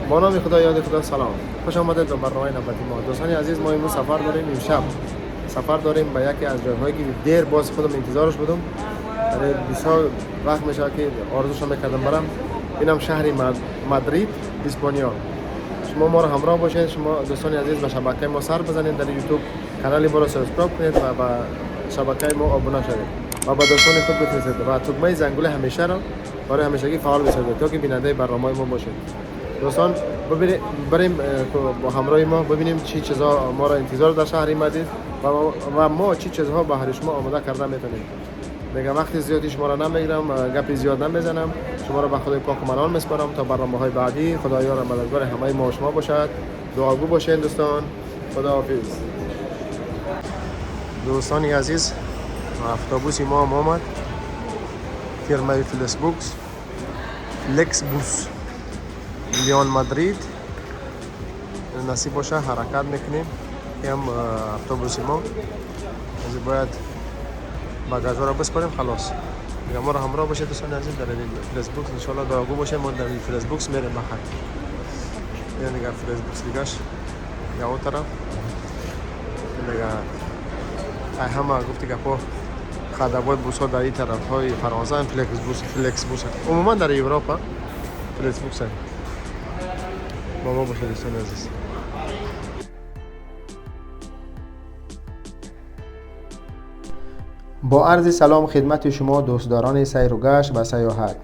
Бо номи Худо, ёди Худо, салом. Хуш омадед ба барномаи навбати мо. Дӯстони азиз, мо имрӯз сафар дорем, имшаб сафар дорем ба яке аз ҷойҳое ки дер боз худам интизораш будам. Яъне бисёр вақт мешавад ки орзушо мекардам барам. Инам шаҳри Мадрид, Испания. Шумо моро ҳамроҳ бошед. Шумо дӯстони азиз ба шабакаи мо сар бизанед дар YouTube, канали моро subscribe кунед ва ба шабакаи мо обуна шавед ва ба дӯстони худ бифиристед ва тугмаи зангули ҳамешаро барои ҳамешагӣ фаъол бисозед, то ки бинандаи барномаи мо бошед. Дӯстон, барем бо ҳамроҳи мо бибинем чӣ чизҳо моро интизор дар шаҳри Мадрид ва мо чӣ чизҳо баҳри шумо омода карда метавонем. Дигар вақти зиёди шуморо намегирам, гапи зиёд намезанам. Шуморо ба Худои поку манон меспорам то барномаҳои баъдӣ. Худоёро мададгори ҳамаи мо шумо бошад. Дуогӯ бошед, дӯстон. Худоҳофиз. Дӯстони азиз, автобуси мо ҳам омад. Фирмаи Флексбукс, Флексбус, Леон Мадрид. Насиб боша, ҳаракат мекунем. Ҳам автобуси мо. Аз бояд багажҳоро биспорем, халос. Дигар моро ҳамроҳ бошед, дӯстони азиз, дар Флексбукс. Иншоалло дуогӯ бошед, мо дар Флексбукс мерем бахайр. Ин дигар Флексбукс дигаш яо тараф. Дигар ай ҳама гуфти гапҳо ходовой бусҳо дар ин тарафҳои Фаронса Флексбус, Флексбус. Умуман дар Европа Флексбукс. Бо мо бошед, дӯстони азиз. Бо арзи салом хидмати шумо дӯстдорони сайру гашт ва сайёҳат.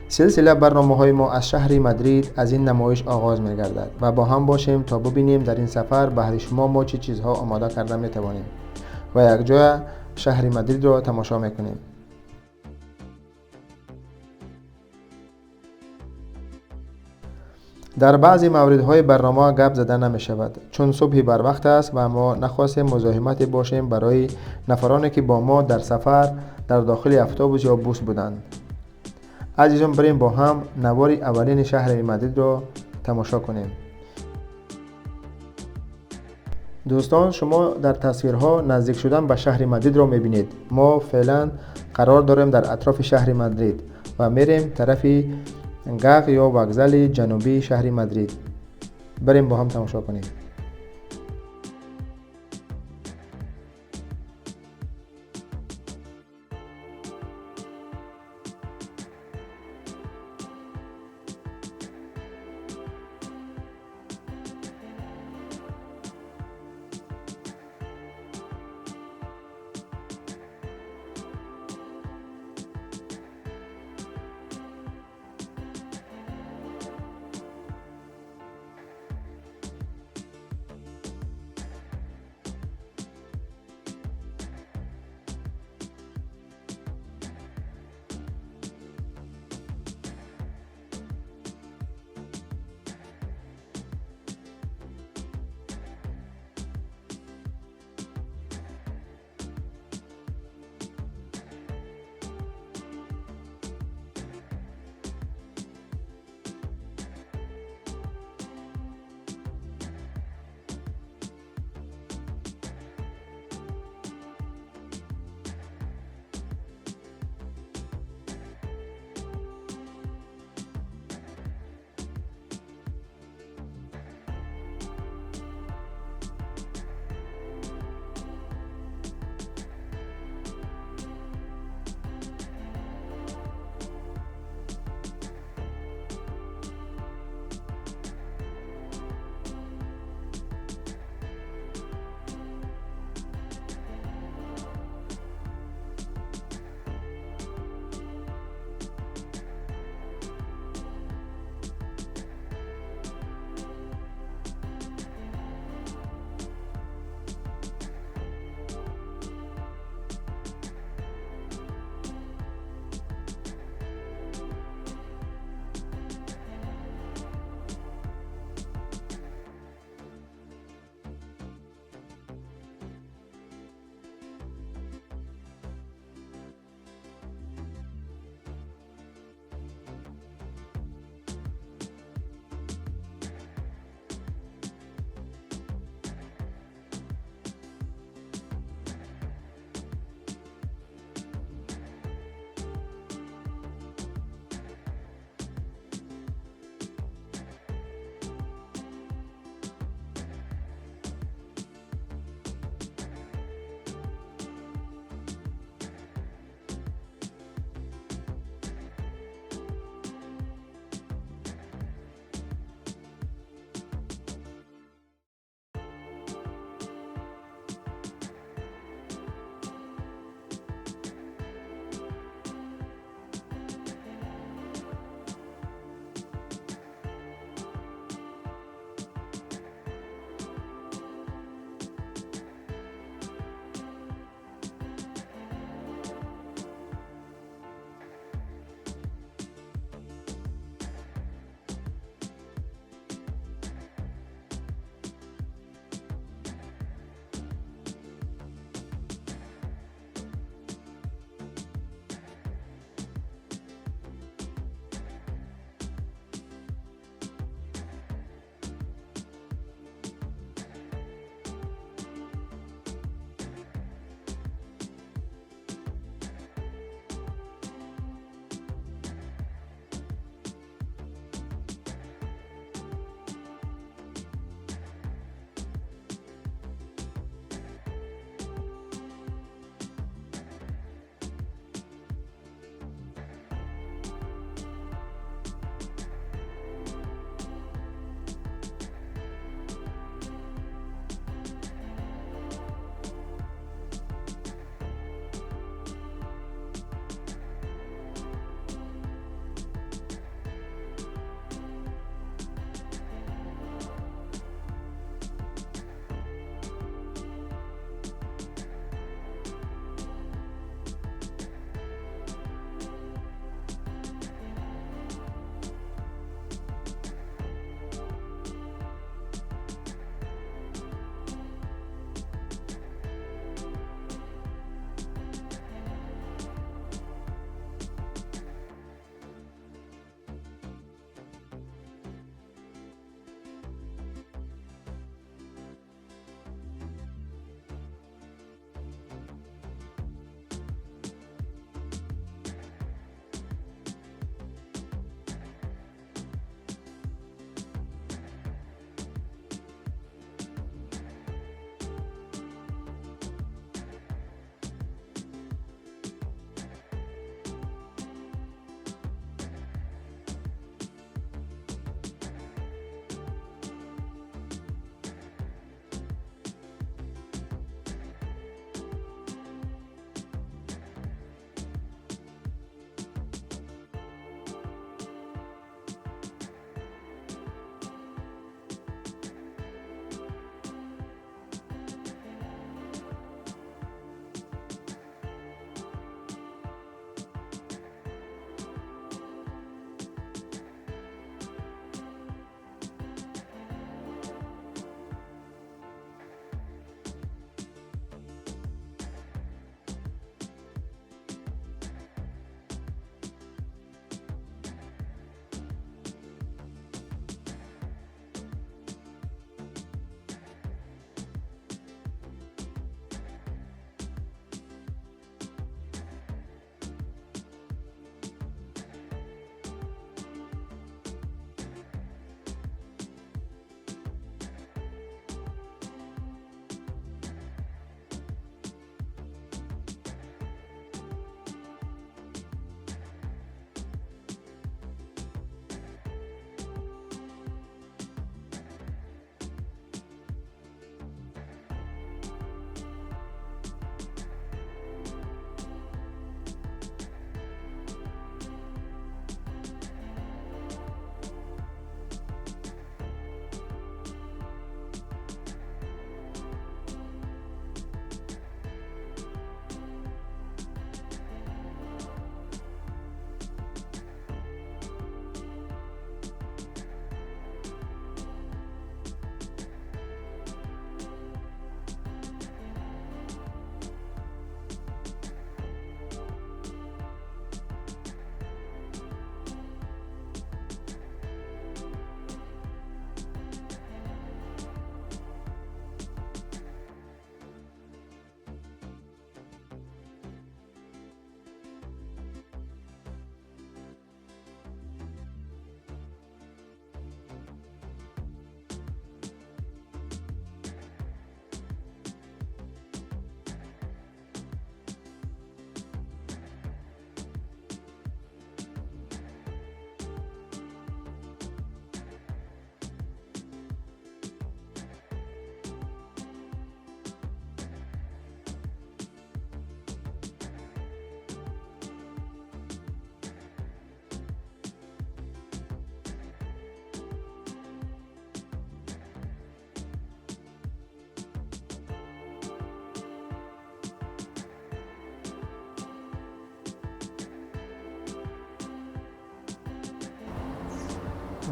Силсила барномаҳои мо аз шаҳри Мадрид аз ин намоиш оғоз мегардад ва бо ҳам бошем то бибинем дар ин сафар баҳри шумо мо чӣ чизҳо омода карда метавонем ва якҷоя шаҳри Мадридро тамошо мекунем. Дар баъзе мавридҳои барнома гап зада намешавад, чун субҳи барвақт аст ва мо нахостем музоҳимате бошем барои нафароне ки бо мо дар сафар дар дохили автобус ё бус буданд. Азизон, бирем бо ҳам навори аввалини шаҳри Мадридро тамошо кунем. Дӯстон, шумо дар тасвирҳо наздик шудан ба шаҳри Мадридро мебинед. Мо феълан қарор дорем дар атрофи шаҳри Мадрид ва мерем тарафи гақ ё вокзали ҷанубии шаҳри Мадрид. Барем бо ҳам тамошо кунем.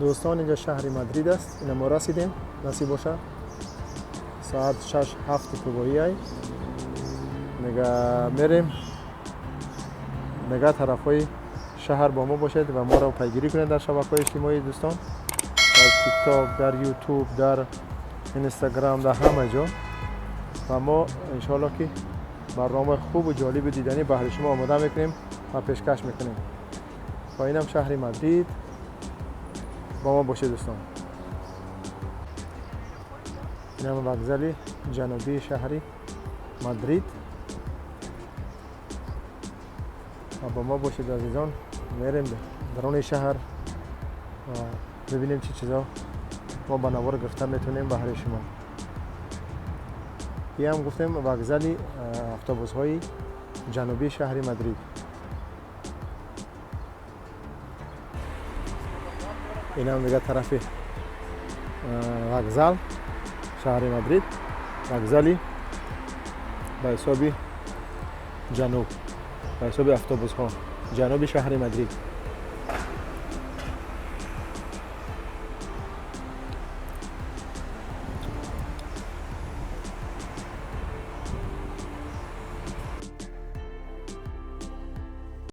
Дӯстон, инҷа шаҳри Мадрид аст. Ина мо расидем, насиб боша. Соат 6-7 погоҳӣ ай. Нега мерем нега тарафҳои шаҳр. Бо мо бошед ва моро пайгирӣ кунед дар шабакаҳои иҷтимоӣ, дӯстон, дар ТикТок, дар Ютуб, дар Инстаграм, дар ҳама ҷо. Ва мо иншоалло ки барномаи хубу ҷолибу диданӣ баҳри шумо омода мекунем ва пешкаш мекунем. Ва инам шаҳри Мадрид. Бо мо бошед, дӯстон. Инам вокзали ҷанубии шаҳри Мадрид. Ва бо мо бошед, азизон. Мерем дарони шаҳр ва бибинем, чӣ чизо мо ба навор гирифта метавонем баҳри шумо. Иам гуфтем, вокзали автобусҳои ҷанубии шаҳри Мадрид. Инам дига тарафи вокзал шаҳри Мадрид, вокзали ба ҳисоби ҷануб, ба ҳисоби автобусҳо ҷануби шаҳри Мадрид.